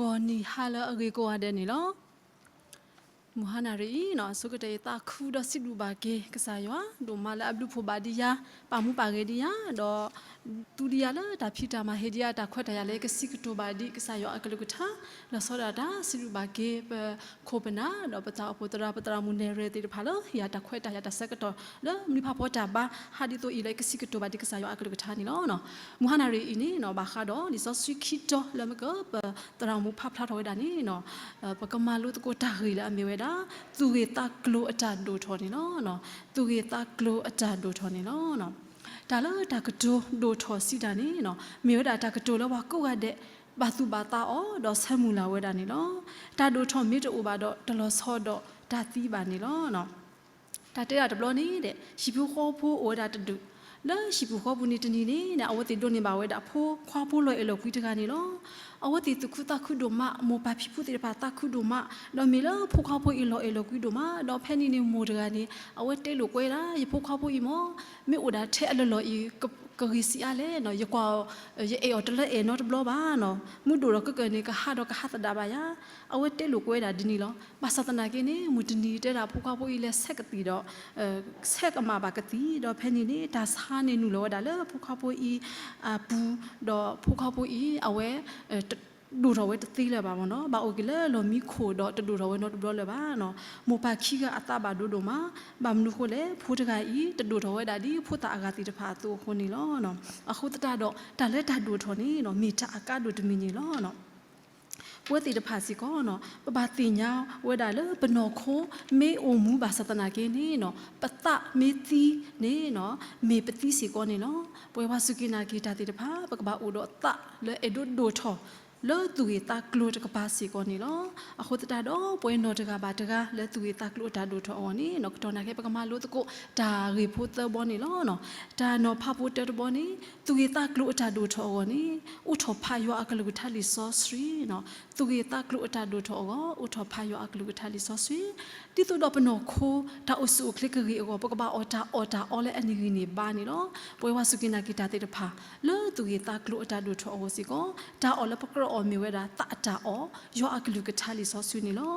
ဂီၤနံၤဟါလၢအဂ့ၤကိးဂၤဒဲးန့ၣ်လီၤ. မုၢ်ဟါနၤရံၣ်အံၤနီၤ အဆိကတၢၢ်ယသးခုဒီးစံးဘျုးဘၣ်က့ၤ ကစၢ်ယွၤ ဒိၣ်မးလၢအဘျုးဖှိၣ်ဘၣ်ဒံးယၤ, ပာ်မူပာ်ဂဲၤဒံးယၤ, ဒီး သူဒံးယၤလၢတၢ်ဖံးတၢ်မၤ ဟ့ၣ်ဒံးယၤတၢ်ခွဲးတၢ်ယာ်လၢယကစံးကတိၤဘၣ်ဒံးကစၢ်ယွၤအကလုၢ်ကထါ, လီၤဆီဒၣ်တၢ် စံးဘျုးဘၣ်က့ၤ ပခိၣ်ပနၢ် ဒီးပသးအိၣ်ဖှိၣ်သရၣ် ပသရၣ်မုၣ်နဲၣ်ရွဲၣ်သ့ၣ်တဖၣ်လၢ ဟ့ၣ်ယၤတၢ်ခွဲးတၢ်ယာ်တၢ်ဆၢကတီၢ် လၢမနုၤဖးဖီတၢ်ဘါ ဟးဒ်သိးအံၤလၢယကစံးကတိၤဘၣ်ဒံးကစၢ်ယွၤအကလုၢ်ကထါန့ၣ်လီၤ. မုၢ်ဟါနၤရံၣ်အံၤန့ၣ်နီၤ ဘၣ်ဃးဒီးလံာ်စီဆှံခံတီၤလၢမ့ၢ်ကပသရၣ်မုၣ်ဖးဖျါထီၣ်ဝဲဒၣ်န့ၣ်နီၤ ပကမၤလိသကိးတၢ်ဂ့ၢ်လၢအမ့ၢ်ဝဲဒၣ် သူၣ်ဂ့ၢ်သးကျိၤအတၢ်ဒိၣ်ထီၣ်န့ၣ်လီၤ. သူၣ်ဂ့ၢ်သးကျိၤအတၢ်ဒိၣ်ထီၣ်န့ၣ်လီၤ. တၢ်လၢတၢ်ကတိၤဒိၣ်ထီၣ်စံးတၢ်န့ၣ်နီၤ မ့ၢ်ဝဲဒၣ်တၢ်ကတိၤလၢပှၤကိးဂၤဒဲး ဘၣ်သူၣ်ဘၣ်သးအီၤ ဒီးဆၢမုၢ်လၢ်ဝဲဒၣ်န့ၣ်လီၤ. တၢ်ဒိၣ်ထီၣ်မ့ၢ်တအိၣ်ဘၣ်ဒီး တလီၤဆီဒီးတၢ်သံဘၣ်န့ၣ်လီၤ. တၢ်တဲဒၣ်တဘျီန့ၣ်ဒီး ဟံၣ်ပူၤဃီပူၤအိၣ်ဝဲဒၣ်တဒူၣ်, လၢဟံၣ်ပူၤဃီပူၤန့ၣ်တနံၤန့ၣ် အဝဲသ့ၣ်ဒိးန့ၢ်ဘၣ်ဝဲဒၣ်ဖိခွါဖိလီၤအဲၣ်လီၤကွံတဂၤန့ၣ်လီၤ. အဝဲသ့ၣ်သူၣ်ခုသးခုဒိၣ်မး, မိၢ်ပၢ်ဖံဖုသ့ၣ်တဖၣ်သးခုဒိၣ်မး, ဒီးမ့ၢ်လၢဖိခွါဖိအံၤလီၤအဲၣ်လီၤကွံဒိၣ်မး, ဒီးဖဲန့ၣ်န့ၣ်မိၢ်တဂၤန့ၣ် အဝဲတဲလိာ်ကွဲဒၣ် ယဖိခွါဖိအံၤမ့ၢ် မ့ၢ်အိၣ်ဒၣ်ထဲအလီၢ်လီၢ်အံၤ ကဂ့ၤဆံးအါလဲၣ်နီၤ, ယကွၢ်အီၤ ယအဲၣ်အီၤတလၢအဲၣ်နီတဘျီဘၣ်နီၤ, မုၢ်ဒိၣ်ဒီးကကၢၢ်န့ၣ် ကဟးဒီးကဟးသဒၣ်ဘၣ်ယၤ, အဝဲတဲလိာ်ကွဲဒၣ်ဒ်န့ၣ်လီၤ. ဘၣ်ဆၣ်သနာ်က့န့ၣ် မုၢ်တနံၤတဲဒၣ်ဖိခွါဖိအံၤလဲၤဆဲးကသံၣ်ဒီး ဆဲးကမၣ်ဘၣ်ကသံၣ်, ဒီးဖဲန့ၣ်န့ၣ် တၢ်ဆါန့ၣ်နုာ်လီၤဝဲဒၣ်လၢဖိခွါဖိအံၤအပူၤ, ဒီးဖိခွါဖိအံၤ အဝဲ တဒိၣ်ထီၣ်ဝဲတသ့လၢၤဘၣ်မ့ၢ်နီၤ, ဘၣ်အိၣ်က့ၤလၢလီၢ်မံခိၣ်ဒီးတဒိၣ်ထီၣ်ဝဲနီတဘျီလၢၤဘၣ်နီၤ. မိၢ်ပၢ်ခံဂၤအသးဘၣ်ဒိဒိၣ်မး, ဘၣ်မနုၤဃိလဲၣ်, ဖိတဂၤအံၤ တဒိၣ်ထီၣ်ဝဲဒၣ်ဒ်ဖိသၣ်အဂၤသ့ၣ်တဖၣ်အသိးအဃိန့ၣ်လီၤ. အဃိသတးဒီး တၢ်လၢတၢ်ဒိၣ်ထီၣ်န့ၣ်နီၤ မ့ၢ်တၢ်အကါဒိၣ်တမံၤန့ၣ်လီၤ. ပဝဲသ့ၣ်တဖၣ်စ့ၢ်ကီးနီၤ ပဘၣ်သ့ၣ်ညါဝဲဒၣ်လၢပနီၢ်ခိ မ့ၢ်အိၣ်မူဘၣ်ဆၣ်သနာ်က့န့ၣ်နီၤ ပသးမ့ၢ်သံန့ၣ်နီၤ မ့ၢ်ပသံစ့ၢ်ကီးန့ၣ်လီၤ. ပဝဲပှၤစူၢ်က့ၤနာ်က့ၤတၢ်သ့ၣ်တဖၣ် ပကဘၣ်အိၣ်ဒီးသးလၢအဲၣ်ဒိးဒိၣ်ထီၣ် လၢသူၣ်ဂ့ၢ်သးကျိၤတကပၤစ့ၢ်ကီးန့ၣ်လီၤ. အဃိသတးဒီး ပဝဲနီၢ်တဂၤဘၣ်တဂၤလၢသူၣ်ဂ့ၢ်သးကျိၤအတၢ်ဒိၣ်ထီၣ်အဂီၢ်န့ၣ်နီၤ ကတီၢ်နၢ်က့ ပကမၤလိသကိးတၢ်ဂ့ၢ်ဖိသၢဘီန့ၣ်လီၤ. တၢ်နီၤဖးဖိတၢတဘီန့ၣ် သူၣ်ဂ့ၢ်သးကျိၤအတၢ်ဒိၣ်ထီၣ်အဂီၢ်န့ၣ် အိးထီၣ်ဖးယွၤအကလုၢ်ကထါလံာ်စီဆှံနီၤ. သူၣ်ဂ့ၢ်သးကျိၤအတၢ်ဒိၣ်ထီၣ်အဂီၢ် အိးထီၣ်ဖးယွၤအကလုၢ်ကထါလံာ်စီဆှံ ဒ်သိးဒီးပနီၢ်ခိ တၢ်အိၣ်ဆူၣ်အိၣ်ချ့ကဂ့ၤအဂီၢ် ပကဘၣ်အီၣ်တၢ်အီၣ်တၢ်အီလၢအန့ၢ်ဂံၢ်န့ၢ်ဘါန့ၣ်လီၤ. ပဝဲပှၤစူၢ်က့ၤနာ်က့ၤတၢ်သ့ၣ်တဖၣ် လၢသူၣ်ဂ့ၢ်သးကျိၤအတၢ်ဒိၣ်ထီၣ်အဂီၢ်စ့ၢ်ကီး တၢ်အီၣ်လၢပကြၢးအီၣ်မ့ၢ်ဝဲဒၣ် သးအတၢ်အီၣ် ယွၤအကလုၢ်ကထါလံာ်စီဆှံန့ၣ်လီၤ.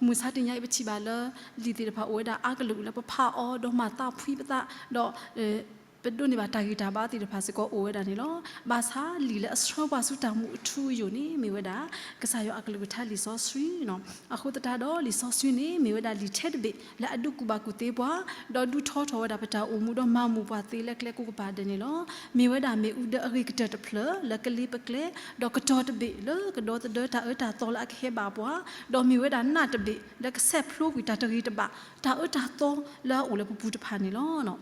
မုၢ်ဆါတနံၤအံၤ ပထံၣ်ဘၣ်လၢ လံာ်သ့ၣ်တဖၣ်အိၣ်ဝဲဒၣ်အါကလုာ်လၢပဖးအီၤ ဒီးမၤသးဖှံပသး ဒီး ပဒိးန့ၢ်ဘၣ်တၢ်ဂံၢ်တၢ်ဘါသ့ၣ်တဖၣ်စ့ၢ်ကီးအိၣ်ဝဲဒၣ်န့ၣ်လီၤ. ဘၣ်ဆၣ်လံာ်လၢအဆှၢပှၤဆူတၢ်မူအထူအယိာ်န့ၣ် မ့ၢ်ဝဲဒၣ် ကစၢ်ယွၤအကလုၢ်ကထါလံာ်စီဆှံနီၤ. အဃိသတးဒီး လံာ်စီဆှံန့ၣ် မ့ၢ်ဝဲဒၣ်လံာ်ထဲတဘ့ၣ် လၢအဒုးကူၣ်ဘၣ်ကူၣ်သ့ပှၤ ဒီးဒုးထီထီၣ်ဝဲဒၣ်ပတၢ်အိၣ်မူ ဒီးမၤမုာ်ပှၤသ့လၢကျဲကိးကပၤဒဲးန့ၣ်လီၤ. မ့ၢ်ဝဲဒၣ်မ့ၣ်အူဒၢအဂ့ၤကတၢၢ်တဖျၢၣ် လၢကလ့ပကျဲ ဒီးကတီၤတဘ့ၣ်လၢကဒီသဒၢတၢ်အၢတၢ်သီလၢအကဟဲဘၣ်ပှၤ, ဒီးမ့ၢ်ဝဲဒၣ်နးတဘ့ၣ် လၢကဆဲးဖျိကွံာ်တၢ်တဂ့ၤတဘၣ် တၢ်အၢတၢ်သီလၢအအိၣ်လၢပပူၤတဖၣ်န့ၣ်လီၤ.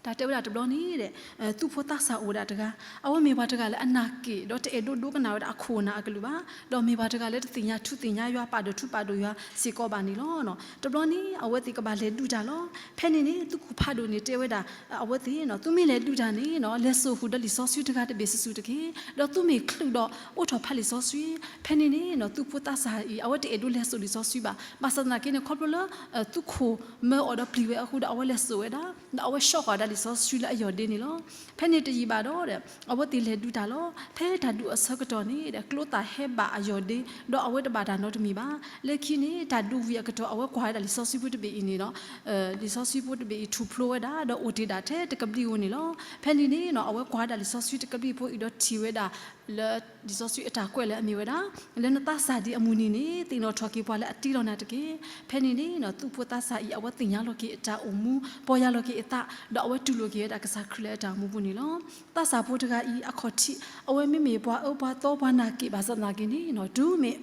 တၢ်တဲဝဲဒၣ်တဘျီန့ၣ်ဒီး သူၣ်ဖိသးစၢ်အိၣ်ဝဲဒၣ်တဂၤ, အဝဲမ့ၢ်ပှၤတဂၤလၢအနာ်က့ၣ် ဒီးတအဲၣ်ဒိးဒိကနၣ်ဝဲဒၣ်အခိၣ်အနၢ်အကလုၢ်ဘၣ်, ဒီးမ့ၢ်ပှၤတဂၤလၢတသ့ၣ်ညါထူသ့ၣ်ညါယွၤ ပာ်ဒိၣ်ထူပာ်ဒိၣ်ယွၤစ့ၢ်ကီးဘၣ်န့ၣ်လီၤ. တဘျီန့ၣ် အဝဲသ့ၣ်ကဘၣ်လဲၤဒုးတၢ်လီၤ. ဖဲန့ၣ်န့ၣ် သုးခိၣ်ဖးဒိၣ်န့ၣ်တဲဝဲဒၣ် အဝဲသ့ၣ်နီၤ သုမ့ၢ်လဲၤဒုးတၢ်န့ၣ်နီၤ လဲၤစိာ်ဃုာ်ဒီးလံာ်စီဆှံတဂၤတဘ့ၣ်စုာ်စုာ်တက့ၢ်. ဒီးသုမ့ၢ်ချုးဒီးအိးထီၣ်ဖးလံာ်စီဆှံ ဖဲန့ၣ်န့ၣ်နီၤ သူၣ်ဖိသးစၢ်အံၤ အဝဲတအဲၣ်ဒိးလဲၤစိာ်လံာ်စီဆှံဘၣ်. ဘၣ်ဆၣ်သနာ်က့န့ၣ် ခီဖျိလၢ သူၣ်ခိၣ်မၢအီၤဒီးပျံၤဝဲအဃိဒီး အဝဲလဲၤစိာ်ဝဲဒၣ် ဒီးအဝဲဆှီဃာ်ဒၣ်လံာ်စီဆှံလၢအယီၢ်ဒ့န့ၣ်လီၤ. ဖဲန့ၣ်တယံာ်ဘၣ်ဒီး အဝဲသ့ၣ်လဲၤဒုးတၢ်လီၤ. ဖဲတၢ်ဒုးအဆၢကတီၢ်န့ၣ် ကျိသၣ်ဟဲဘၣ်အယီၢ်ဒ့ ဒီးအဝဲတဘၣ်တၢ်နီတမံၤဘၣ်. လၢခံန့ၣ် တၢ်ဒုးဝံၤအကတီၢ် အဝဲကွၢ်ဝဲဒၣ်လံာ်စီဆှံဖိတဘ့ၣ်အံၤန့ၣ်ဒီး လံာ်စီဆှံဖိတဘ့ၣ်အံၤထူၣ်ဖျိဝဲဒၣ် ဒီးအိၣ်တ့ၢ်ဒၣ်ထဲတကဘျံးဧိၤန့ၣ်လီၤ. ဖဲန့ၣ်န့ၣ်နီၤ အဝဲကွၢ်ဝဲဒၣ်လံာ်စီဆှံတကဘျံးဖိအံၤဒီးထံၣ်ဝဲဒၣ် လၢလံာ်စီဆှံအတၢ်ကွဲးလၢအမ့ၢ်ဝဲဒၣ် လၢနသးစၢ်ဒံးအမုၢ်နံၤန့ၣ် သ့ၣ်နီၣ်ထီၣ်က့ၤပှၤလၢအတ့လီၤနၤတက့ၢ်. ဖဲန့ၣ်န့ၣ်နီၤ သူၣ်ဖိသးစၢ်အံၤ အဝဲသ့ၣ်ညါလီၤက့ၤအတၢ်အိၣ်မူ ပီၢ်ယၢ်လီၤက့ၤအသး ဒီးအဝဲတူၢ်လိာ်က့ၤဝဲဒၣ်ကစၢ်ခရံာ်လၢအတၢ်အိၣ်မူပူၤန့ၣ်လီၤ. သးစၢ်ဖိတဂၤအံၤ အခီၣ်ထံး အဝဲမ့မ့ၢ်ပှၤအၢပှၤသီပှၤနာ်က့ၣ်ဘၣ်ဆၣ်သနာ်က့န့ၣ်နီၤ တုၤမ့ၢ်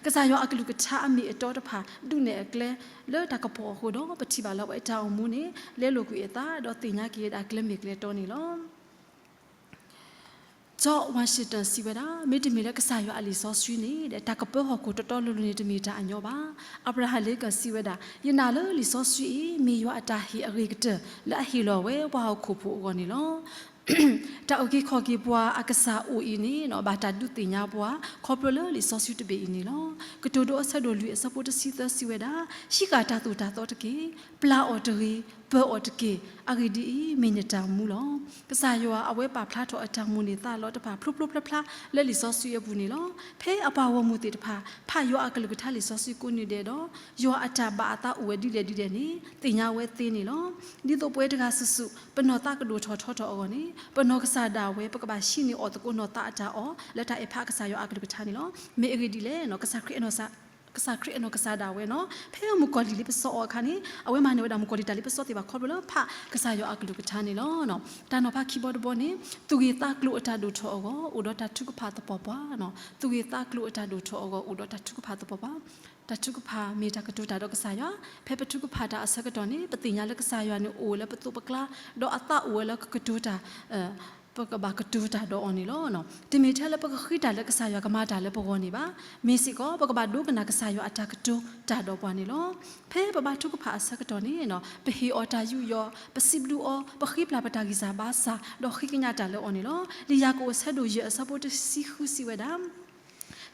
ကစၢ်ယွၤအကလုၢ်ကထါအမ့ၢ်အတီတဖၣ် ဒုးနဲၣ်အကျဲ လၢတၢ်ကပီၤအဃိဒီး ပထံၣ်ဘၣ်လၢပဝဲတၢ်အိၣ်မူန့ၣ် လဲလိာ်ကွံာ်အသး ဒီးသ့ၣ်ညါက့ၤဝဲဒၣ်ကျဲမ့ၢ်ကျဲတီန့ၣ်လီၤ. George Washington စံးဝဲဒၣ် မ့တမ့ၢ်လၢကစၢ်ယွၤအလံာ်စီဆှံန့ၣ် တၢ်ကပၢဟီၣ်ခိၣ်တီတီလိၤလိၤန့ၣ် တမ့ၢ်တၢ်အညီဘၣ်. Abraham Lincoln စံးဝဲဒၣ် ယနာ်လၢလံာ်စီဆှံအံၤ မ့ၢ်ယွၤအတၢ်ဟ့ၣ်အဂ့ၤကတၢၢ် လၢအဟ့ၣ်လီၤဝဲပှၤဟီၣ်ခိၣ်ဖိအဂီၢ်န့ၣ်လီၤ. တၢ်အုၣ်က့ၤခီၣ်က့ၤပှၤအကစၢ်အိၣ်အံၤန့ၣ် ဘၣ်တၢ်ဒုးသ့ၣ်ညါပှၤ ခီဖျိလၢလံာ်စီဆှံတဘ့ၣ်အံၤန့ၣ်လီၤ. ကတိၤဒိအဆၢဒိၣ်လွံၢ်အဆၢဖိတဆံသၢစံးဝဲဒၣ် ဟံးဃာ်တၢ်သိၣ်တၢ်သီတက့ၢ်. ပျၢ်အီၤတဂ့ၤ ပၢအီၤတက့ၢ်. အဂ့ၢ်ဒ်အံၤ, မ့ၢ်နတၢ်မူလီၤ. ကစၢ်ယွၤအဝဲပာ်ဖျါထီၣ်အတၢ်မိၣ်န့ၢ်သးလီတဖၣ် ဖျိဖျိဖျါဖျါလၢလံာ်စီဆှံအပူၤန့ၣ်လီၤ. ဖဲအပှၤဂီၢ်မုၢ်သ့ၣ်တဖၣ် ဖးယွၤအကလုၢ်ကထါလံာ်စီဆှံကိးနံၤဒဲးဒီး ယွၤအတၢ်ဘၣ်အသးအိၣ်ဝဲဒ်လဲၣ်ဒ်လဲၣ်န့ၣ် သ့ၣ်ညါဝဲသ့န့ၣ်လီၤ. ဒ်သိးပဝဲတဂၤစုာ်စုာ် ပနီၢ်သးကဒိၣ်ထီၣ်ထီထီၣ်အဂီၢ်န့ၣ် ပနီၢ်ကစၢ်ဒၣ်ဝဲ ပကဘၣ်ဟံးန့ၢ်အီၣ်သကိးနီၢ်သးအတၢ်အီၣ် လၢတၢ်အဲၣ်ဖးကစၢ်ယွၤအကလုၢ်ကထါန့ၣ်လီၤ. မ့ၢ်အဂ့ၢ်ဒ်လဲၣ်န့ၣ် ကစၢ်ခရံာ်အဲၣ်နီၢ်ကစၢ်ဒၣ်ဝဲန့ၣ် ဖဲမုၣ်ကီၤလံၢ်လံပစီအီၤအခါန့ၣ် အဝဲမၤန့ၢ်ဝဲဒၣ်မုၣ်ကီၤလံၢ်တၢ်လံပစီသ့ၣ်တဖၣ်ခီဖျိလၢဖးကစၢ်ယွၤအကလုၢ်ကထါန့ၣ်လီၤ. တၢ်နီၤဖးခံဘီတဘီန့ၣ် သူၣ်ဂ့ၢ်သးကျိၤအတၢ်ဒိၣ်ထီၣ်အဂီၢ် အိၣ်ဒီးတၢ်ထုကဖၣ်သပှၢ်ပှၢ်. သူၣ်ဂ့ၢ်သးကျိၤအတၢ်ဒိၣ်ထီၣ်အဂီၢ်အိၣ်ဒီးတၢ်ထုကဖၣ်သပှၢ်ပှၢ်. တၢ်ထုကဖၣ်မ့ၢ်တၢ်ကတိၤတၢ်ဒီးကစၢ်ယွၤ. ဖဲပထုကဖၣ်တၢ်အဆၢကတီၢ်န့ၣ် ပသ့ၣ်ညါလၢကစၢ်ယွၤန့ၣ်အိၣ်လၢပသိးပကျါ ဒီးအသးအိၣ်ဝဲလၢကကတိၤတၢ် ပကဘၣ်ကတိၤတၢ်ဒီးအီၤန့ၣ်လီၤ. တမ့ၢ်ထဲလၢပကဃ့တၢ်လၢကစၢ်ယွၤကမၤတၢ်လၢပဂီၢ်န့ၣ်ဘၣ်. မ့ၢ်စ့ၢ်ကီး ပကဘၣ်ဒိကနၣ်ကစၢ်ယွၤအတၢ်ကတိၤတၢ်ဒီးပှၤန့ၣ်လီၤ. ဖဲပဘါထုကဖၣ်အဆၢကတီၢ်န့ၣ် ပဟ့ၣ်အီၤတၢ်ယူးယီၣ်, ပစံးဘျုးအီၤ, ပဃ့ပျၢ်ပတၢ်ဂံၢ်စၢ်ဘါစၢ်, ဒီးဃ့ကညးတၢ်လၢအီၤန့ၣ်လီၤ. လံာ်ယၤကိာ်အဆၢဒိၣ်ယဲၢ်အဆၢဖိတဆံဃုစံးဝဲဒၣ်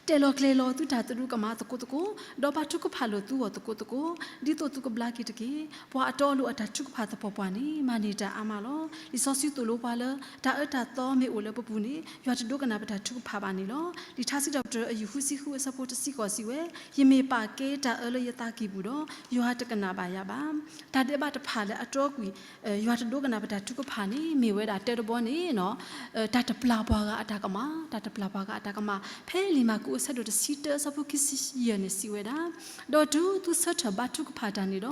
တဲလီၤကျဲၤလီၤသုတၢ်သရူးကမၣ်သကိးသကိး, ဒီးဘါထုကဖၣ်လိာ်သုဂီၢ်သကိးသကိး, ဒ်သိးသုကဘျါက့ၤတက့ၢ်. ပှၤအတီအလိၤအတၢ်ထုကဖၣ်သပှၢ်ပှၢ်န့ၣ် မၤန့ၢ်တၢ်အါမးလီၤ. လံာ်စီဆှံသိၣ်လိပှၤလၢ တၢ်အၢတၢ်သီမ့ၢ်အိၣ်လၢပပူၤန့ၣ် ယွၤတဒိကနၣ်ပတၢ်ထုကဖၣ်ဘၣ်န့ၣ်လီၤ. လံာ်ထါစံးထီၣ်ပတြၢၤအယူၢ်ဃုဆံဃုအဆၢဖိတဆံဃိးစံးဝဲ, ယမ့ၢ်ပာ်ကဲတၢ်အၢလၢယသးကံၢ်ပူၤဒီး ယွၤတကနၣ်ဘၣ်ယၤဘၣ်. တၢ်ဒဲးဘးတဖၣ်လၢအတြီကွံာ် ယွၤတဒိကနၣ်ပတၢ်ထုကဖၣ်န့ၣ် မ့ၢ်ဝဲဒၣ်တဲတဘီန့ၣ် တၢ်တပျၢ်ပှၤဂၤအတၢ်ကမၣ်, တၢ်တပျၢ်ပှၤဂၤအတၢ်ကမၣ်. ဖဲလံာ်မၢ်ကူးအဆၢဒိၣ်တဆံတၢအဆၢဖိခံဆံယဲၢ်န့ၣ်စံးဝဲဒၣ်, ဒီးတုၤသုဆၢထၢၣ်ဘါထုကဖၣ်တၢ်န့ၣ်ဒီး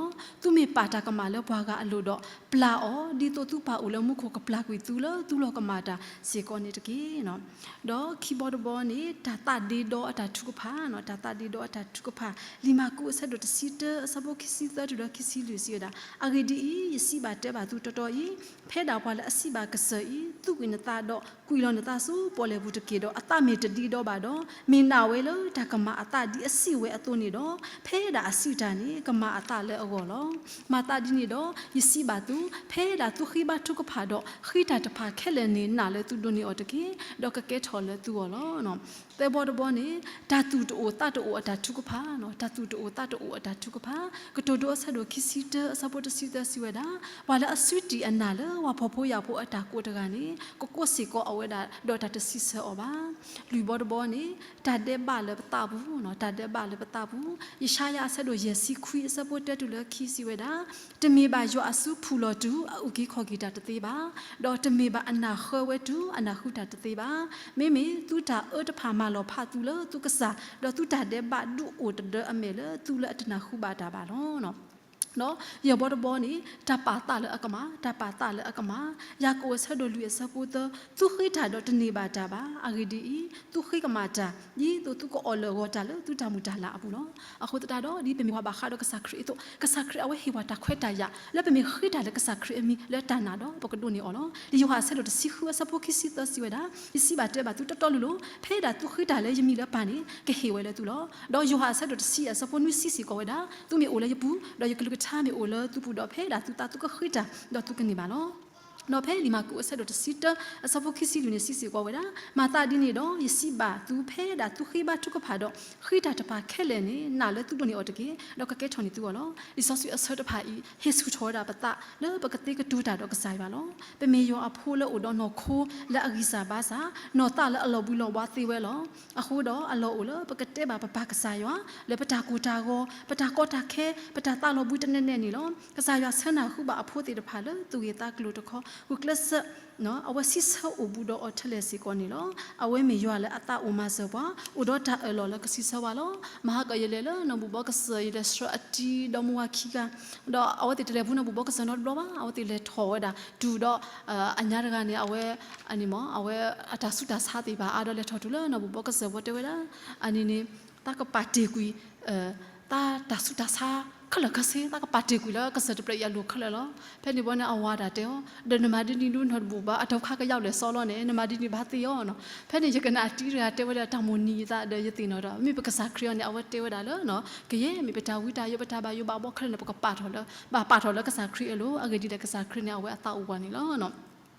သုမ့ၢ်ပာ်တၢ်ကမၣ်လၢပှၤဂၤအလိၤဒီး ပျၢ်အီၤ, ဒ်သိးသုပၢ်အိၣ်လၢမူခိၣ်ကပျၢ်ကွံာ်သုလၢသုလီၢ်ကမၣ်တၢ်စ့ၢ်ကီးန့ၣ်တက့ၢ်. ဒီးခံဘီတဘီန့ၣ် တၢ်သးဒ့ဒီအတၢ်ထုကဖၣ်, တၢ်သးဒ့ဒီအတၢ်ထုကဖၣ်, လံာ်မၢ်ကူးအဆၢဒိၣ်တဆံတၢအဆၢဖိခံဆံသၢတုၤဒီးခံဆံလွံၢ်စံးဝဲဒၣ်, အဂ့ၢ်ဒ်အံၤ, ယစံးဘၣ်တဲဘၣ်သုတီတီအံၤ, ဖဲဒၣ်ပှၤလၢအစံးဘၣ်ကစၢၢ်အံၤ, သူၣ်ကွံာ်နသးဒီးကွံာ်လီၤနသးဆူပီၣ်လဲၣ်ပူၤတက့ၢ်, ဒီးအသးမ့ၢ်တဒ့ဒီဘၣ်ဒီး, မ့ၢ်နာ်ဝဲလၢတၢ်ကမၣ်အသးဒ်အစံးဝဲအသိးန့ၣ်ဒီး, ဖဲဒၣ်အစံးတၢ်န့ၣ် ကမၤအသးလၢအဂီၢ်လီၤ. မၤသးဒ်န့ၣ်ဒီး ယစံးဘၣ်သု, ဖဲဒၣ်သုဃ့ဘါထုကဖၣ်ဒီး ဃ့တၢ်တဖၣ်ခဲလၢာ်န့ၣ် နာ်လၢသုဒိးန့ၢ်အီၤတက့ၢ်, ဒီးကကဲထီၣ်လၢသုဂီၢ်လီၤ. သၢဘီတဘီန့ၣ် တၢ်သူၣ်တအိၣ်သးတအိၣ်အတၢ်ထုကဖၣ်, တၢ်သူၣ်တအိၣ်သးတအိၣ်အတၢ်ထုကဖၣ်, ကတိၤဒိအဆၢဒိၣ်ခံဆံတၢအဆၢဖိတဆံသၢစံးဝဲဒၣ်, ပှၤလၢအစုတံၢ်အနၢ်လၢပှၤဖှီၣ်ဖိယာ်ဖိအတၢ်ကိးတဂၤန့ၣ် ကကိးစ့ၢ်ကီးအဝဲဒၣ် ဒီးတၢ်တစံးဆၢအီၤဘၣ်. လွံၢ်ဘီတဘီန့ၣ် တၢ်ဒဲးဘးလၢပသးပူၤ, တၢ်ဒဲးဘးလၢပသးပူၤ, ယၡါယၤအဆၢဒိၣ်ယဲၢ်ဆံခွံအဆၢဖိတၢတုၤလၢခံစံးဝဲဒၣ်, တမ့ၢ်ဘၣ်ယွၤအစုဖှူၣ်လီၤတုၤ အအုၣ်က့ၤခီၣ်က့ၤတၢ်တသ့ဘၣ်, ဒီးတမ့ၢ်ဘၣ်အနၢ်ဃၢဝဲတုၤအနၢ်ဟူတၢ်တသ့ဘၣ်. မ့မ့ၢ်သုတၢ်အၢတဖၣ်မၤလီၤဖးသုလၢသုကစၢ်, ဒီးသုတၢ်ဒဲးဘးဒုးအိၣ်တဒၢအမဲာ်လၢသုလၢအတနၢ်ဟူဘၣ်တၢ်ဘၣ်လီၤ. ဒီးယဲၢ်ဘီတဘီန့ၣ် တၢ်ပာ်သးလၢအကမၣ်, တၢ်ပာ်သးလၢအကမၣ်, ယၤကိာ်အဆၢဒိၣ်လွံၢ်အဆၢဖိသၢ, သုဃ့တၢ်ဒီးတန့ၢ်ဘၣ်တၢ်ဘၣ်. အဂ့ၢ်ဒ်အံၤ, သုဃ့ကမၣ်တၢ်, ဒ်သိးသုကအီၣ်လၢာ်ဂီၤတၢ်လၢသုတၢ်မုၢ်တၢ်လၤအပူၤလီၤ. အဃိသတးဒီး ဒ်ပမ့ၢ်ပှၤဘၣ်ဃးဒီးကစၢ်ခရံာ်အသိး, ကစၢ်ခရံာ်အဝဲဟ့ၣ်ပှၤတၢ်ခွဲးတၢ်ယာ် လၢပမ့ၢ်ဃ့တၢ်လၢကစၢ်ခရံာ်အမံၤလၢတၢ်နာ်ဒီး ပကဒိးန့ၢ်အီၤလီၤ. လံာ်ယိၤဟၣ်အဆၢဒိၣ်တဆံဃုအဆၢဖိခံဆံသၢစံးဝဲဒၣ်, ယစံးဘၣ်တဲဘၣ်သုတီတီလိၤလိၤ, ဖဲဒၣ်သုဃ့တၢ်လၢယမံၤလၢပၢ်န့ၣ် ကဟ့ၣ်ဝဲလၢသုလီၤ. ဒီးယိၤဟၣ်အဆၢဒိၣ်တဆံအဆၢဖိနွံဆံစ့ၢ်ကီးဝဲဒၣ်, သုမ့ၢ်အိၣ်လၢယပူၤ, ဒီးယကလုၢ်ကထါမ့ၢ်အိၣ်လၢသုပူၤဒီး ဖဲဒၣ်သုသးသုကဃ့တၢ်, ဒီးသုကန့ၢ်ဘၣ်လီၤ. ဒီးဖဲလံာ်မၢ်ကူးအဆၢဒိၣ်တဆံတၢ အဆၢဖိခံဆံလွံၢ်န့ၣ်စံးစ့ၢ်ကီးဝဲဒၣ်, မၤသးဒ်န့ၣ်ဒီး ယစံးဘၣ်သုဖဲဒၣ်သုဃ့ဘါထုကဖၣ်ဒီး ဃ့တၢ်တဖၣ်ခဲလၢာ်န့ၣ် နာ်လၢသုဒိးန့ၢ်အီၤတက့ၢ်, ဒီးကကဲထီၣ်န့ၢ်သုဂီၢ်လီၤ. လံာ်စီဆှံအဆၢတဖၣ်အံၤ ဟ့ၣ်ဆူၣ်ထီၣ်ဝဲဒၣ်ပသးလၢပကသ့ကတိၤတၢ်ဒီးကစၢ်ယွၤလီၤ. ပမ့ၢ်ယွၤအဖိလၢအိၣ်ဒီးနီၢ်ခိလၢအဂံၢ်စၢ်ဘါစၢ်, နီၢ်သးလၢအလီၤဘှံးလီၤဘှါသ့ဝဲလီၤ. အဃိဒီးအလီၢ်အိၣ်လၢပကတဲဘၣ်ပပၢ်ကစၢ်ယွၤ လၢပတၢ်ကိၢ်တၢ်ဂီၤ, ပတၢ်ကီတၢ်ခဲ, ပတၢ်သးလီၤဘှံးတနဲၣ်နဲၣ်န့ၣ်လီၤ. ကစၢ်ယွၤဆၢနၢ်ဟူဘၣ်အဖိသ့ၣ်တဖၣ်လၢသူၣ်ဂ့ၢ်သးကျိၤတခီ, ဂုာ်ကျဲးစၢး အဝဲစံးဆၢအိၣ်ဘူးဒီးအီၤထဲလဲၣ်စ့ၢ်ကီးန့ၣ်လီၤ. အဝဲမ့ၢ်ယွၤလၢအသးအိၣ်မၤစၢၤပှၤ, အိၣ်ဒီးတၢ်အၢၣ်လီၤလၢကစံးဆၢပှၤလီၤ. မဟါကယလဲၤလၢနီၢ်ဘူၣ်ဘီကစၢၢ် ယလဲၤဆှၢအတံၤဒီမါဝၤခံဂၤ, ဒီးအဝဲသ့ၣ်တလဲၤဘူးနီၢ်ဘူၣ်ဘီကစၢၢ်နီတဘျီဘၣ်, အဝဲသ့ၣ်လဲၤထီၣ်ဝဲဒၣ်တုၤဒီး အညါတဂၤန့ၣ် အဝဲ အန့ၣ်မ့ၢ် အဝဲအတၢ်ဆူးတၢ်ဆါသ့ၣ်တဖၣ်အါဒီးလဲၤထီၣ်တုၤလၢနီၢ်ဘူၣ်ဘီကစၢၢ် ဝဲတဲဝဲဒၣ်, အန့ၣ်န့ၣ် သးကပာ်တ့ၢ်ကွံာ် သးတၢ်ဆူးတၢ်ဆါခဲလၢာ်ခဲဆ့, သးကပာ်တ့ၢ်ကွံာ်လၢကစၢၢ်တဖျၢၣ်အံၤအလိၤခဲလၢာ်လီၤ. ဖဲန့ၣ်ဘီန့ၣ် အဝၤတၢ်တဲအီၤ, ဒီးနမၤဒ်န့ၣ်ဒုးနီၢ်ဘူၣ်ဘီ အတၢ်ခါကယၢ်လဲၤစီလီၤန့ၣ် နမၤဒ်န့ၣ်ဘၣ်သ့အီၤနီၤ. ဖဲန့ၣ် ယကနၣ်အတံၤတဂၤတဲဝဲဒၣ်တၢ်မိၣ်နံၤယသးဒီးယသ့ၣ်နီၣ်ဒီး မ့ၢ်ပကစၢ်ခရံာ်အီၤန့ၣ် အဝဲတဲဝဲဒၣ်လၢ ကယဲၢ်မ့ၢ်ပတၢ်ဝံတၢ်ယိး ပတၢ်ဘၣ်ယိးဘၣ်ဘီခဲလၢာ်န့ၣ် ပကပာ်ထီၣ်လၢ ဘၣ်ပာ်ထီၣ်လၢကစၢ်ခရံာ်အလိၤ, အဂ့ၢ်ဒ်လဲၣ် ကစၢ်ခရံာ်န့ၣ် အဝဲအသးအိၣ်ပှၤန့ၣ်လီၤ.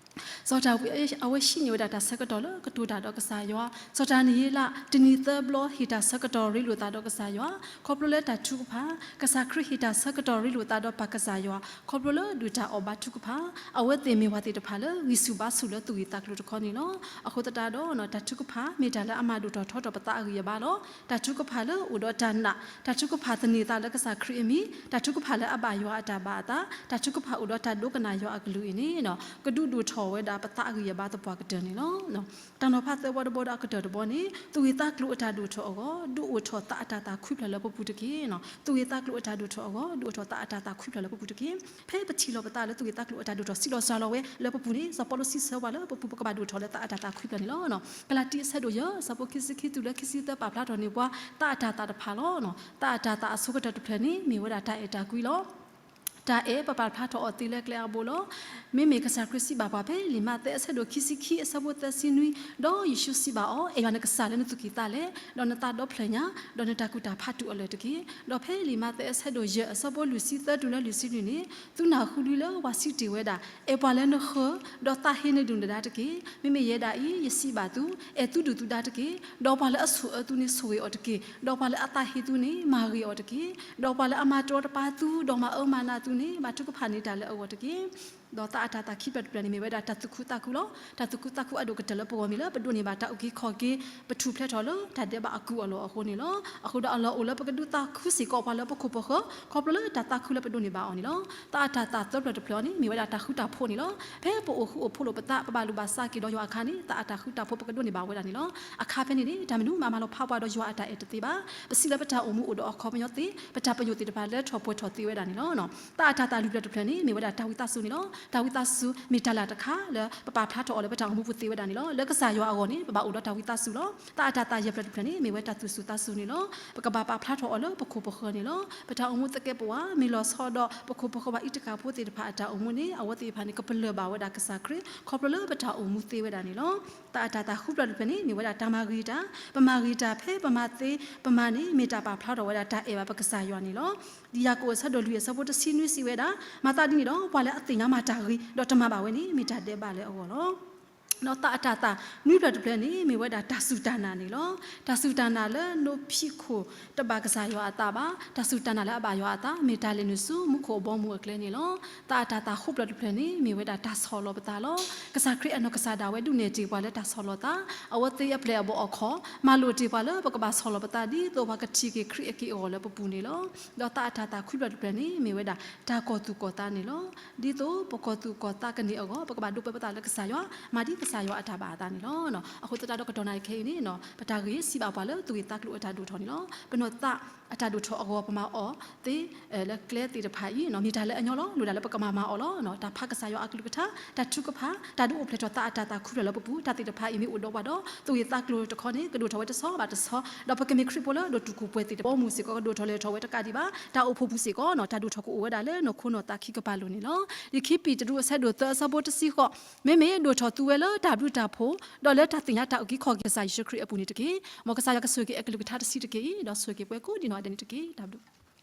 စီၤဒၤဝံးအဝဲဟံးန့ၢ်ဝဲဒၣ်တၢ်ဆၢကတီၢ်လၢကတိၤတၢ်ဒီးကစၢ်ယွၤ, စီၤဒၤနံးယ့လး တနံၤသၢဘျီဟ့ၣ်တၢ်ဆၢကတီၢ်ရ့လိာ်သးဒီးကစၢ်ယွၤ, ခီဖျိလၢတၢ်ထုကဖၣ်, ကစၢ်ခရံာ်ဟ့ၣ်တၢ်ဆၢကတီၢ်ရ့လိာ်သးဒီးပၢ်ကစၢ်ယွၤ ခီဖျိလၢဒုၣ်တၢ်အီၣ်ဘါထုကဖၣ်, အဝဲသ့ၣ်မ့ၢ်ဝဲသ့ၣ်တဖၣ်လၢဂံၢ်ဆူၣ်ဘါဆူၣ်လၢသူၣ်ဂ့ၢ်သးကျိၤတခီန့ၣ်လီၤ. အဃိသတးဒီး တၢ်ထုကဖၣ်မ့ၢ်တၢ်လၢအမၤဒိၣ်ထီၣ်ထီထီၣ်ပသးအဂံၢ်အဘါလီၤ. တၢ်ထုကဖၣ်လၢအိၣ်ဒီးတၢ်နာ်, တၢ်ထုကဖၣ်သန့ၤသးလၢကစၢ်ခရံာ်အမံၤ, တၢ်ထုကဖၣ်လၢအဘၣ်ယွၤအတၢ်ဘၣ်အသး, တၢ်ထုကဖၣ်အိၣ်ဒီးတၢ်ဒိကနၣ်ယွၤအကလုၢ်အံၤန့ၣ် ကဒုးဒိၣ်ထီၣ်ဝဲဒၣ်ပသးအဂံၢ်အဘါသပှၢ်ကတၢၢ်န့ၣ်လီၤ. တၢ်နီၤဖးသၢဘီတဘီဒီးအကတၢၢ်တဘီန့ၣ် သူၣ်ဂ့ၢ်သးကျိၤအတၢ်ဒိၣ်ထီၣ်အဂီၢ် ဒုးအိၣ်ထီၣ်သးအတၤသၣ်ခွံဖျၢၣ်လၢပပူၤတက့ၢ်. သူၣ်ဂ့ၢ်သးကျိၤအတၢ်ဒိၣ်ထီၣ်အဂီၢ် ဒုးအိၣ်ထီၣ်သးအတၤသၣ်ခွံဖျၢၣ်လၢပပူၤတက့ၢ်. ဖဲပထံၣ်လိာ်ပသးလၢသူၣ်ဂ့ၢ်သးကျိၤအတၢ်ဒိၣ်ထီၣ် စံးလီၤစှၤလီၤဝဲလၢပပူၤန့ၣ် စီၤပီလူးစံးဆၢပှၤလၢပပူၤပကဘၣ်ဒိၣ်ထီၣ်လၢသးအတၤသၣ်ခွံဖျၢၣ်န့ၣ်လီၤ. ကလၤတံ အဆၢဒိၣ်ယဲၢ် အဆၢဖိခံဆံခံတုၤလၢခံဆံသၢ ပာ်ဖျါထီၣ်န့ၢ်ပှၤ သးအတၤသၣ်တဖၣ်လီၤ. သးအတၤသၣ်အဆိကတၢၢ်တဖျၢၣ်န့ၣ် မ့ၢ်ဝဲဒၣ်တၢ်အဲၣ်တၢ်ကွံလီၤ. တၢ်အဲၣ် ပပာ်ဖျါထီၣ်အီၤသ့လၢကျဲအဘိလီၤ. မ့မ့ၢ်ကစၢ်ခရံာ်စံးဘၣ်ပှၤဖဲလံာ်မးသဲအဆၢဒိၣ်ခံဆံခံအဆၢဖိသၢဆံနွံ, ဒီးယ့ၣ်ၡူးစံးဘၣ်အီၤ, အဲၣ်ယွၤနကစၢ်လၢနသူၣ်ကံၢ်သးလဲ, ဒီးနသးဒီဖျၢၣ်ညါ, ဒီးနတၢ်ကူၣ်တၢ်ဖးတုၤအလၢာ်တက့ၢ်. ဒီးဖဲလံာ်မးသဲအဆၢဒိၣ်ယဲၢ်အဆၢဖိလွံၢ်ဆံသၢတုၤလၢလွံၢ်ဆံနွံန့ၣ်, သုနၢ်ဟူလံလၢပှၤစံးတ့ၢ်ဝဲဒၣ်, အဲၣ်ပှၤလၢနဃၢၤ, ဒီးသးဟ့နဒုၣ်နဒါတက့ၢ်. မ့မ့ၢ်ယဲဒၣ်အံၤ ယစံးဘၣ်သု, အဲၣ်သုဒုၣ်သုဒါတက့ၢ်. ဒီးပှၤလၢအဆိၣ်အၢသုန့ၣ် ဆိၣ်ဂ့ၤအီၤတက့ၢ်. ဒီးပှၤလၢအသးဟ့သုန့ၣ် မၤဂ့ၤအီၤတက့ၢ်. ဒီးပှၤလၢအမၤတရီတပါသု ဒီးမၤအၢမၤနးသုန့ၣ် ဘၣ်ထုကဖၣ်န့ၢ်တၢ်လၢအဂီၢ်တက့ၢ်. ဒီးသးအတၤသၣ်ခံဖျၢၣ်တဖျၢၣ်န့ၣ် မ့ၢ်ဝဲဒၣ်တၢ်သူၣ်ခုသးခုလီၤ. တၢ်သူၣ်ခုသးခုအဒိၣ်ကတၢၢ်လၢပဂီၢ်မ့ၢ်လၢပဒိးန့ၢ်ဘၣ်တၢ်အုၣ်က့ၤခီၣ်က့ၤ ပထူၣ်ဖျဲးထီၣ်လၢတၢ်ဒဲးဘးအကူအလီၢ်အဃိန့ၣ်လီၤ. အဃိဒီးအလီၢ်အိၣ်လၢပကဒုးသးခုစ့ၢ်ကီးပှၤလၢပခိၣ်ပဃၢၤ ခီဖျိလၢတၢ်သးခုလၢပဒိးန့ၢ်ဘၣ်အီၤန့ၣ်လီၤ. သးအတၤသၣ်သၢဖျၢၣ်တဖျၢၣ်အံၤန့ၣ် မ့ၢ်ဝဲဒၣ်တၢ်ဃူတၢ်ဖိးန့ၣ်လီၤ. ဖဲပအိၣ်ဃူအိၣ်ဖိးလိာ်ပသး ပဘၣ်လူၤဘၣ်စးက့ၤဒီးယွၤအခါန့ၣ် သးအတၢ်ဃူတၢ်ဖိးပကဒိးန့ၢ်ဘၣ်ဝဲဒၣ်န့ၣ်လီၤ. အခါဖဲန့ၣ်န့ၣ် တၢ်မနုၤမးမၤလီၤဖးပှၤဒီးယွၤအတၢ်အဲၣ်တသ့ဘၣ်. ပစံးလၢပတၢ်အိၣ်မူအိၣ်ဒီးအခီပညီသ့, ပတၢ်ပညိၣ်သ့ၣ်တဖၣ်လၢထီၣ်ပှဲၤထီၣ်သ့ဝဲဒၣ်န့ၣ်လီၤ. သးအတၤသၣ်လွံၢ်ဖျၢၣ်တဖျၢၣ်န့ၣ် မ့ၢ်ဝဲဒၣ်တၢ်ဝံသးစူၤန့ၣ်လီၤ. တၢ်ဝံသးစူၤမ့ၢ်တၢ်လၢ်တခါလၢ ပပာ်ဖျါထီၣ်အီၤလၢပတၢ်အိၣ်မူပူၤသ့ဝဲဒၣ်န့ၣ်လီၤ. လၢကစၢ်ယွၤအဂီၢ်န့ၣ် ပဘၣ်အိၣ်ဒီးတၢ်ဝံသးစူၤလီၤ. သးအတၤသၣ်ယဲၢ်ဖျၢၣ်တဖျၢၣ်န့ၣ် မ့ၢ်ဝဲတၢ်သူၣ်စူၤသးစူၤန့ၣ်လီၤ. ပကဘၣ်ပာ်ဖျါထီၣ်အီၤလၢပခိၣ်ပဃၢၤန့ၣ်လီၤ. ပတၢ်အိၣ်မူသကဲးပဝး မ့ၢ်လီၤဆီဒီး ပခိၣ်ပဃၢၤဘၣ်အံၤတကးဖိသ့ၣ်တဖၣ်အတၢ်အိၣ်မူန့ၣ် အဝဲသ့ၣ်တဖၣ်န့ၣ် ကပလၢၢ်ဘၣ်ဝဲဒၣ်ကစၢ်ခရံာ် ခီဖျိလၢပတၢ်အိၣ်မူသ့ဝဲဒၣ်န့ၣ်လီၤ. သးအတၤသၣ်ဃုဖျၢၣ်တဖျၢၣ်န့ၣ် မ့ၢ်ဝဲဒၣ်တၢ်မၤဂ့ၤတၢ်, ပမၤဂ့ၤတၢ်ဖဲပမၤသ့ပမၤန့ၣ် မ့ၢ်တၢ်ပာ်ဖျါထီၣ်ဝဲဒၣ်တၢ်အဲၣ်ဘၣ်ပကစၢ်ယွၤန့ၣ်လီၤ. ဒ်ယၤကိာ်အဆၢဒိၣ်လွံၢ်အဆၢဖိတဆံနွံစံးဝဲဒၣ်, မၤသးဒ်န့ၣ်ဒီး ပှၤလၢအသ့ၣ်ညါမၤတၢ်ဂ့ၤ ဒီးတမၤဘၣ်ဝဲန့ၣ် မ့ၢ်တၢ်ဒဲးဘးလၢအဂီၢ်လီၤ. ဒီးသးအတၤသၣ်နွံဖျၢၣ်တဖျၢၣ်န့ၣ် မ့ၢ်ဝဲဒၣ်တၢ်စူၢ်တၢ်နာ်န့ၣ်လီၤ. တၢ်စူၢ်တၢ်နာ်လၢနိဖံးခိၣ်တဘၣ်ကစၢ်ယွၤအသးဘၣ်. တၢ်စူၢ်တၢ်နာ်လၢအဘၣ်ယွၤအသး မ့ၢ်တၢ်လဲၤနုာ်ဆူမူခိၣ်အဘီအမုၢ်အကျဲန့ၣ်လီၤ. သးအတၤသၣ်ဃိးဖျၢၣ်တဖျၢၣ်န့ၣ် မ့ၢ်ဝဲဒၣ်တၢ်ဆီၣ်လီၤပသးလီၤ. ကစၢ်ခရံာ်အနီၢ်ကစၢ်ဒၣ်ဝဲဒုးနဲၣ်တ့ၢ်ပှၤလၢတၢ်ဆီၣ်လီၤသး, အဝဲသ့အပျဲၢ်အဘီၣ်အခီၣ် မၤလိာ်တ့ၢ်ပှၤလၢပကဘၣ်ဆီၣ်လီၤပသး ဒ်သိးပှၤကထံၣ်က့ၤခရံာ်အက့ၢ်အဂီၤလၢပပူၤန့ၣ်လီၤ. ဒီးသးအတၤသၣ်ခွံဖျၢၣ်တဖျၢၣ်န့ၣ် မ့ၢ်ဝဲဒၣ်တၢ်ကီၢ်သူၣ်ကီၢ်သးန့ၣ်လီၤ. ဒ်သိးပကီၢ်သူၣ်ကီၢ်သးကန့ၢ်အဂီၢ် ပကဘၣ်ဒိးပၢပသးလၢကစၢ်ယွၤ, မၤဒ်ကစၢ်ယွၤအတၢ်ဘၣ်အသးန့ၣ်လီၤ. အဃိသတးဒီးကတီၢ်နၣ်ရံၣ်ခဲအံၤန့ၣ် ပတၢ်ဂ့ၢ်စံးဘၣ်ပှၤလၢသူၣ်ဂ့ၢ်သးကျိၤအတၢ်ဒိၣ်ထီၣ်န့ၣ်လီၤ. ပနီၢ်သးအတၢ်ဒိၣ်ထီၣ်အဂီၢ် ပမၤအီၤသ့ လၢကျဲသ့ၣ်တဖၣ်အံၤ မ့ၢ်တၢ်လၢအညီလီၤ. လိၣ်ဒၣ်လၢပကမၤမၤအီၤလီၤ. တၢ်ဖးကစၢ်ယွၤအကလုၢ်ကထါ, တၢ်ထုကဖၣ်, တၢ်ဒုးအိၣ်ဖျဲၣ်ထီၣ်သးအတၤသၣ်ခွံဖျၢၣ်လၢပပူၤ, တၢ်သ့ၣ်တဖၣ်အံၤမ့ၢ်အိၣ်ဒီးပှၤဒီး သူၣ်ဂ့ၢ်သးကျိၤတခီန့ၣ် ကဒိၣ်ထီၣ်ဝဲတဆီဘၣ်တဆီ, ဒီးပကမ့ၢ်ခရံာ်ဖိလၢဒိၣ်တုာ်ခိၣ်ပှဲၤသ့ၣ်တဖၣ် ဘီမုၢ်စ့ၢ်ကီးကဒိၣ်ထီၣ်လဲၤထီၣ်ဝဲတကးဒံးဘၣ်. တၢ်အိၣ်ဖှိၣ်ပူၤစ့ၢ်ကီး တၢ်ဒိၣ်ထီၣ်ကအိၣ်ဝဲဒၣ်လၢနီၢ်ခိနီၢ်သးခံကပၤလိၤန့ၣ်လီၤ. လံာ်ခံပ့းတရူးအဆၢဒိၣ်သၢအဆၢဖိတဆံဃိး, မ့မ့ၢ်ဒိၣ်ထီၣ်သုဝဲလၢတၢ်ဘျုးတၢ်ဖှိၣ်, ဒီးလၢတၢ်သ့ၣ်ညါတၢ်အုၣ်က့ၤခီၣ်က့ၤကစၢ်ယ့ၣ်ၡူးခရံာ်အပူၤန့ၣ်တက့ၢ်. မ်ကစၢ်ယွၤကဆိၣ်ဂ့ၤက့ၤအကလုၢ်ကထါတဆံးတက့ၢ်အံၤ, ဒီးဆိၣ်ဂ့ၤက့ၤပှၤကိးဒံးနီၢ်ဂၤဒဲးန့ၣ်တက့ၢ်. တၢ်ဘျုး